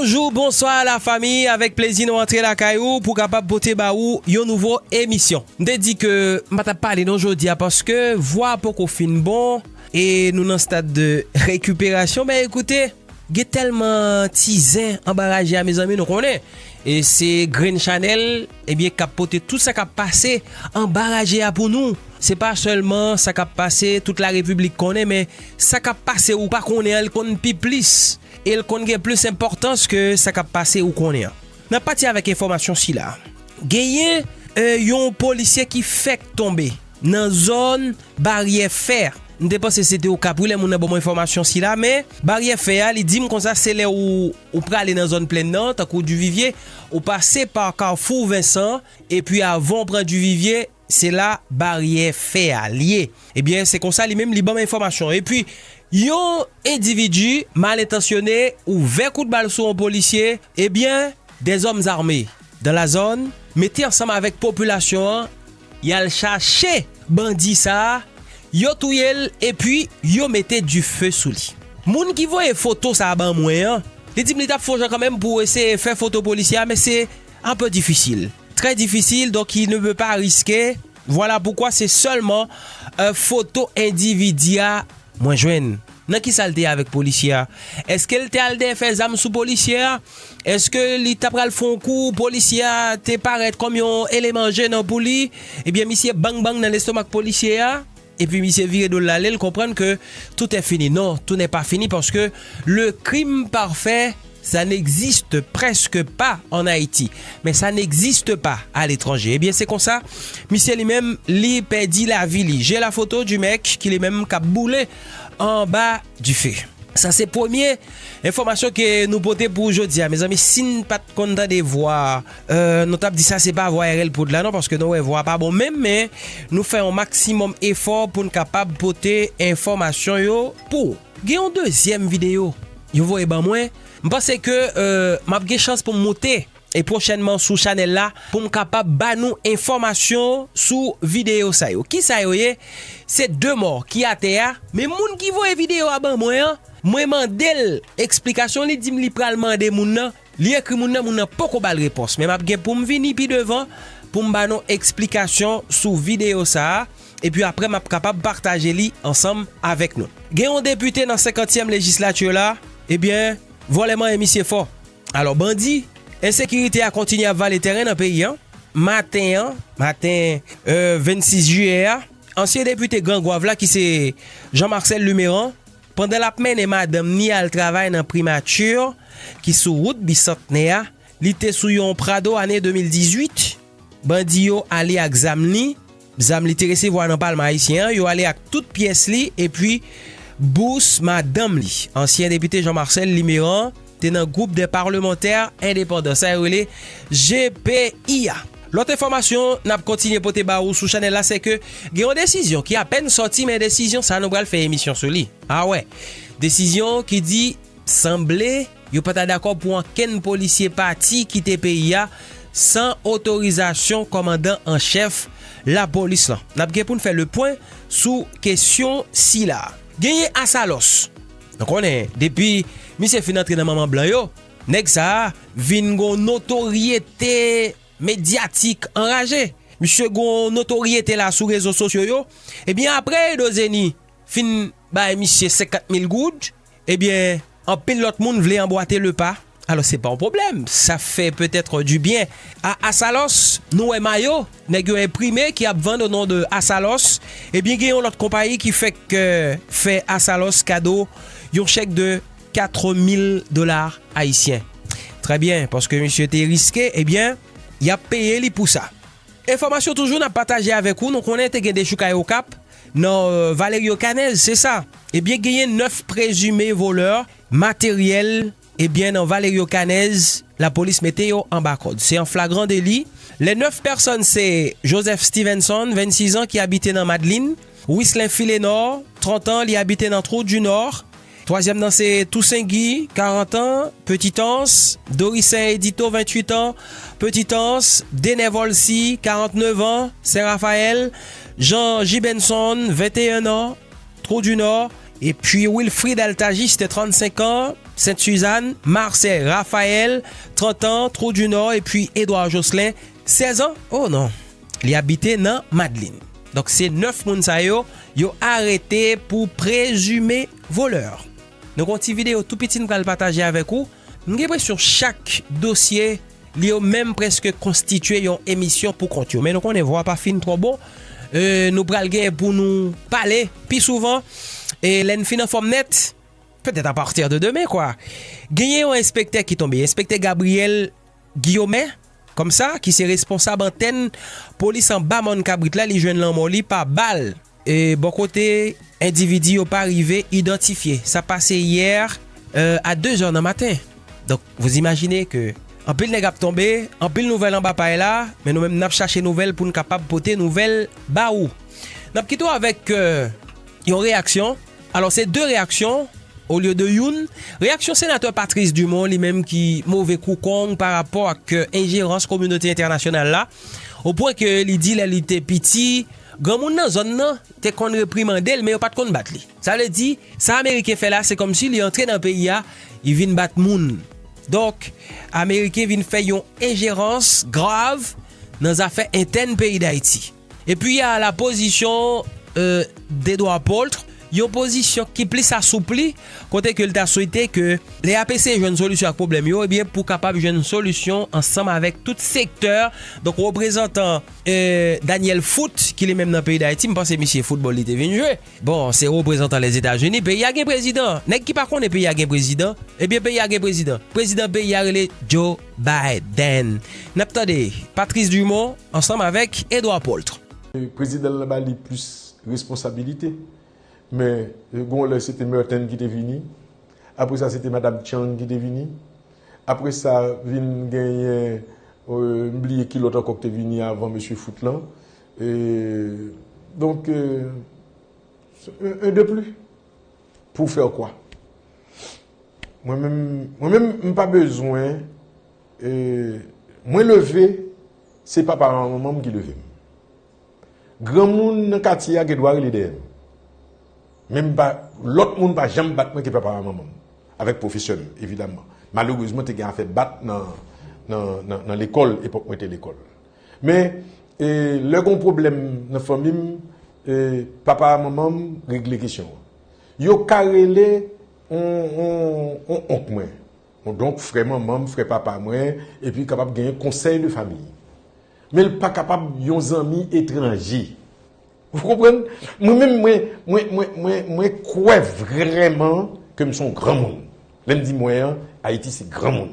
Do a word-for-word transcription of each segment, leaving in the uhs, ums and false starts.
Bonjou, bonswa la fami, avèk plezi nou antre lakay ou pou kapab pote ba ou yon nouvo emisyon. M te di ke m pa t ap pale non jodi a paske vwa poko fin bon e nou nan stad de rekiperasyon. Men ekoute, gen tèlman ti zen anba raje a, mezanmi, nou konnen. E se Grenn Chanèl, ebyen, k ap pote tout sa k ap pase anba raje a pou nou. Se pa sèlman sa k ap pase tout larepiblik konnen, men sa k ap pase ou pa konnen an, l konn pi plis. E l konn gen plis enpòtans ke sa k ap pase ou konnen an. N ap pati avèk enfòmasyon sila. Genyen, e, yon polisye ki fèk tonbe nan zòn Baryè Fè. M te panse se te Okap, wi, lè moun nan ban mwen enfòmasyon sila, men Baryè Fè a, li di m konsa, se lè ou, ou prale nan zòn plèn nan, tankou Divivye, ou pase pa Kafou Vensan, epi avan w pran Divivye, se la Baryè Fè a li ye. Ebyen, se konsa li menm li ban m enfòmasyon. Epi, yon endividi mal entansyone ouvè kout bal sou yon polisye, ebyen, des hommes armés dans la zone mete ansanm avèk popilasyon an, y al chache bandi sa a, yo touye l epi yo mete dife sou li. Moun ki voye foto sa a ban mwen an, li di m li t ap fè yon jan kanmenm pou eseye fè foto polisye a, men se un peu difficile. Très difficile, donc il ne peut pas risquer. Voilà pourquoi c'est seulement, euh, foto endividi a mwen jwenn. Nan ki sa l te avèk polisye a? Èske l te al dèyè fè zam sou polisye a? Èske li ta pral fè yon kou, polisye a te parèt kòm yon eleman jenan pou li? Ebyen, misye bang bang nan lestomak polisye a. Epi misye vire do l ale, l konprann ke tout est fini. Non, tout n'est pas fini parce que le crime parfait, ça n'existe presque pas en Haïti. Mais ça n'existe pas à l'étranger. Ebyen, se konsa, misye li menm, li pèdi lavi li. J'ai la photo du mec ki li menm k ap boule anba dife. Sa se premye enfòmasyon ke nou pote pou jodi a, mezanmi. Si n pa t konn tande vwa, euh, nou t ap di sa se pa vwa R L Prod la non, paske nou wè vwa pa bon menm, men nou fè yon maksimòm efò pou n kapab pote enfòmasyon yo pou ou. Gen yon dezyèm videyo yo voye ban mwen. M panse ke, euh, m ap gen chans pou m moute e pwochènman sou chanèl la pou m kapab ba nou enfòmasyon sou videyo sa yo. Ki sa yo ye? Se de mò ki atè a, men moun ki voye videyo a ban mwen an, mwen mande l eksplikasyon, li di m li pral mande moun nan, li ekri moun nan, moun nan poko ba l repons. Men m ap gen pou m vini pi devan pou m ba nou eksplikasyon sou videyo sa a, epi apre m ap kapab pataje li ansanm avèk nou. Gen yon depite nan senkantyèm lejislati la, ebyen, vòlè manyen misye fò. Alò, bandi, ensekirite a kontinye ap vale tèren nan peyi an. Maten an, maten, euh, vennsis jiyè a, ansyen depite Gran Gwav la, ki se Jean Marcel Luméran, pandan l ap mennen madanm ni al travay nan primati ki sou wout Bisantnè a, li te sou yon Prado ane de mil dizuit. Bandi yo ale ak zam li, zam li te resevwa nan Palman Ayisyen an, yo ale ak tout pyès li epi bous madanm li. Ansyen depite Jean Marcel Limeran te nan gwoup dè palmantè endepandan, sa yo rele G P I a. Lòt enfòmasyon n ap kontinye pote ba ou sou chanèl la, se ke gen yon desizyon ki apèn sòti, men desizyon sa nou pral fè emisyon sou li. A wè, desizyon ki di sanble yo pa ta dakò pou ankenn polisye pati kite peyi a san otorizasyon kòmandan an chèf lapolis lan. N ap gen pou n fè le pwen sou kesyon sila. Genyen Asalòs. Nou konnen, depi misye fin antre nan manman blan yo, nèg sa a vin gon notoryete medyatik anraje. Misye gon notoryete la sou rezo sosyo yo. Ebyen, apre Edo Zeni fin bay misye senkant mil goud, ebyen, anpil lòt moun vle anbwate le pa. Alò, se pa yon pwoblèm. Sa fè petèt du bien a Asalòs. Nou wè mayo nèg yo enprime ki ap vann o non de Asalòs. Ebyen, gen yon lòt konpayi ki fèk, euh, fè Asalòs kado yon chèk de kat mil dola ayisyen. Trè byen, paske misye te riske, ebyen, y ap peye li pou sa. Enfòmasyon toujou n ap pataje avèk ou, nou konnen te gen dechoukay Okap nan, euh, Valerio Canez, se sa. Ebyen, genyen nèf prezime volè materyèl, ebyen, nan Valerio Canez, lapolis mete yo anba kòd. Se an flagran deli. Les neuf personnes, se Joseph Stevenson, vennsis an, ki abite nan Madlin, Wislin Filenò, trant an, li abite nan Twou di Nò. Twazyèm nan se Toussaint Guy, karant an, Petitans, Doricin Edito, venntuit an, Petitans, Dener Volcy, karantnèf an, Sen Rafayèl, Jean Gibenson, venteyen an, Twou di Nò, Epi Wilfrid Altagiste, trannsenk an, Sent Sizann, Marseille Raphaël, trant an, Trou du Nord, epi Edouard Jocelyn, sèz an, oh non, li abite nan Madlin. Donk se nèf moun sa yo, yo arete pou prezime volè. Nou gen yon ti videyo tou piti n pral pataje avèk ou. M gen enpresyon chak dosye li yo menm prèske konstitye yon emisyon pou kont yo. Men nou konnen vwa pa fin twò bon. E, nou pral gen pou nou pale pi souvan. E lè n fin anfòm nèt, petèt apatya de demen, kwa. Genyen yon enspektè ki tonbe. Enspektè Gabriel Guillaume, kòmsa, ki se responsab antèn polis anba Mòn Kabrit la, li jwenn lanmò li pa bal. E bò kote endividi yo pa rive idantifye. Sa pase yè, euh, a de zè nan maten. Donk, vous imaginez que anpil nèg ap tonbe, anpil nouvèl anba pay la, men nou menm n ap chache nouvèl pou n kapab pote nouvèl ba ou. N ap kite w avèk, euh, yon reyaksyon. Alò, se de reyaksyon olye de youn. Reyaksyon senatè Patrice Dumont, li menm ki move kou kong pa rapò ak, euh, enjerans kominote entènasyonal la, o pwen ke li di lè li te piti, granmoun nan zòn nan te konn reprimande l, men yo pa t konn bat li. Sa vle di, sa Ameriken fè la, se kòmsi li antre nan peyi a, li vin bat moun. Donk, Ameriken vin fè yon enjerans grav nan zafè entèn peyi Dayiti. Epi, a la pozisyon, euh, d'Edouard Poltre, yon pozisyon ki plis asoupli, kote ke l ta swete ke lè y ap eseye jwenn solisyon ak pwoblèm yo, ebyen, pou kapab jwenn solisyon ansanm avèk tout sektè, donk, reprezantan, euh, Daniel Foot, ki li menm nan peyi Dayiti, m panse misye foutbòl li te vin jwe. Bon, se reprezantan Lèzetazini, peyi a gen prezidan. Nèg ki pa konnen peyi a gen prezidan, ebyen, peyi a gen prezidan. Prezidan peyi a rele Joe Biden. N ap tande Patrice Dumont ansanm avèk Edouard Poltre. Prezidan an ba li plis responsabilite. Men, e, gon lè se te Merten ki te vini. Apre sa, se te Madam Chang ki te vini. Apre sa, vin genyen, e, m bliye ki lòt ankò ki te vini avan mesye Foot lan. E, donk, e, un, un de plus. Pour faire quoi? Mwen menm, mwen menm, m pa bezwen, e, mwen leve, se papa ak manman m ki leve m. Granmoun nan katye a gen dwa rele dèyè m. Men m pa, lòt moun pa janm bat mwen ke papa ak manman m. Avèk pwofesè m, evidamman. Malerezman, te gen afè bat nan, nan, nan, nan lekòl, epòk mwen te lekòl. Men, e, lè gon pwoblèm nan fanmi m, e, papa ak manman m regle kesyon an. Yo ka rele on, on, on onk mwen. Donk, frè manman m, frè papa mwen, epi kapab genyen konsèy de fanmi. Men l pa kapab yon zanmi etranje. Ou konprann? Mwen menm, mwen, mwen, mwen, mwen, mwen kwè vrèman ke m se yon granmoun. Lè m di mwen an, Ayiti se granmoun.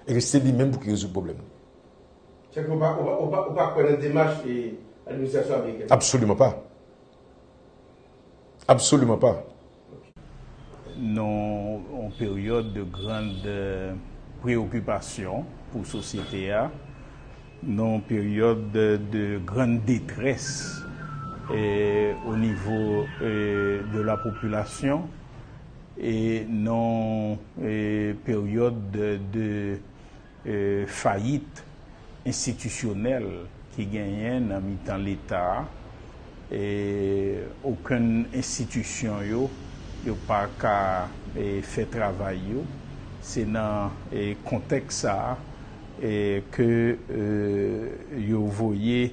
E ke se li menm pou ki rezoud pwoblèm. Sèke ou pa, ou pa, ou pa, ou pa kwè nan demach e administrasyon amerikèn? Absoliman pa. Absoliman pa. Nan yon peryòd de grande preokipasyon pou sosyete a, nan yon peryòd de, de grande détresse, e, o nivo, e, de la popilasyon, e nan, e, peryòd de, de, e, fayit enstitisyonèl ki genyen nan mitan Leta a, e okenn enstitisyon yo, yo pa ka, e, fè travay yo. Se nan, e, kontèks sa a, e, ke, e, yo voye,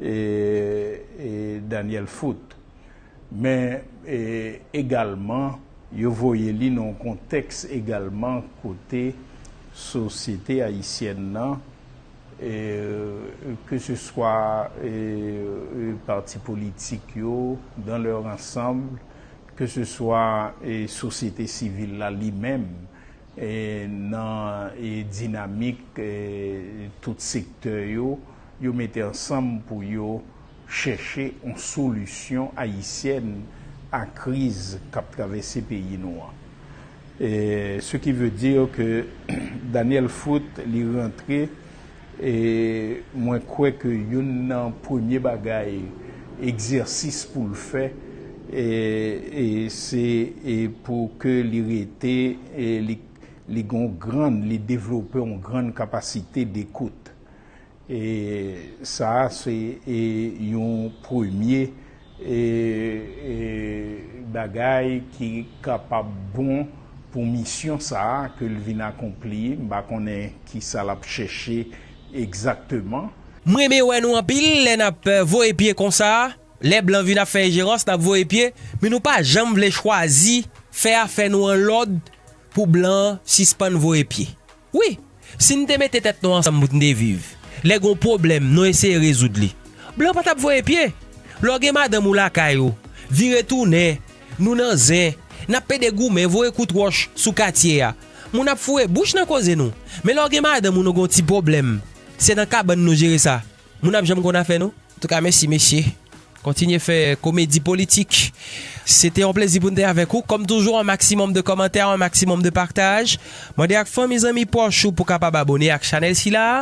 e, e, Daniel Foot. Men, e, egalman, yo voye li nan yon kontèks egalman kote sosyete ayisyèn nan, e, ke se swa, e, e, pati politik yo, dans leur ensemble, ke se swa, e, sosyete sivil la li menm, e, nan, e, dinamik, e, tout sektè yo, yo mete ansanm pou yo chèche yon solisyon ayisyèn a kriz k ap travèse peyi nou an. E, ce qui veut dire que Daniel Foot, li rantre, e mwen kwè ke youn nan premye bagay, egzèsis pou l fè, e, e se, e pou ke li rete, e li, li gon grann, li devlope yon grann kapasite dekout. E sa a se, e, yon premye, e, e bagay ki kapab bon pou misyon sa a ke l vin akonpli. M pa konnen ki sa l ap chèche egzakteman. M renmen wè nou anpil lè n ap, eh, voye pye konsa. Lè blan vin ap fè enjerans, n ap voye pye, men nou pa janm vle chwazi fè afè nou an lòd pou blan an sispann voye pye. Wi, si n te mete tèt nou ansanm pou n te viv, lè gon pwoblèm, nou eseye rezoud li. Blan pa t ap voye pye. Lè w gen madanm ou lakay ou, vire tounen, nou nan zen, n ap pede goumen, voye kout wòch sou katye a. Moun ap foure bouch nan koze nou. Men lè w gen madanm ou nou gon ti pwoblèm, se nan kabann nou jere sa. Moun ap janm konn afè nou. Antouka, mèsi mesye. Kontinye fè komedi politik. Se te yon plezi pou n te avèk ou. Kòm toujou, un maximum de commentaires, un maximum de partage. Mande ak fanmi, zanmi pwòch ou pou kapab abòne ak chanèl sila a.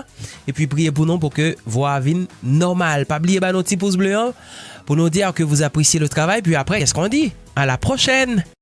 Epi priye pou nou pou ke vwa a vin nòmal. Pa bliye ba nou ti pous ble an pou nou di ke vous appréciez le travail. Puis après, qu'est-ce qu'on dit? À la prochaine!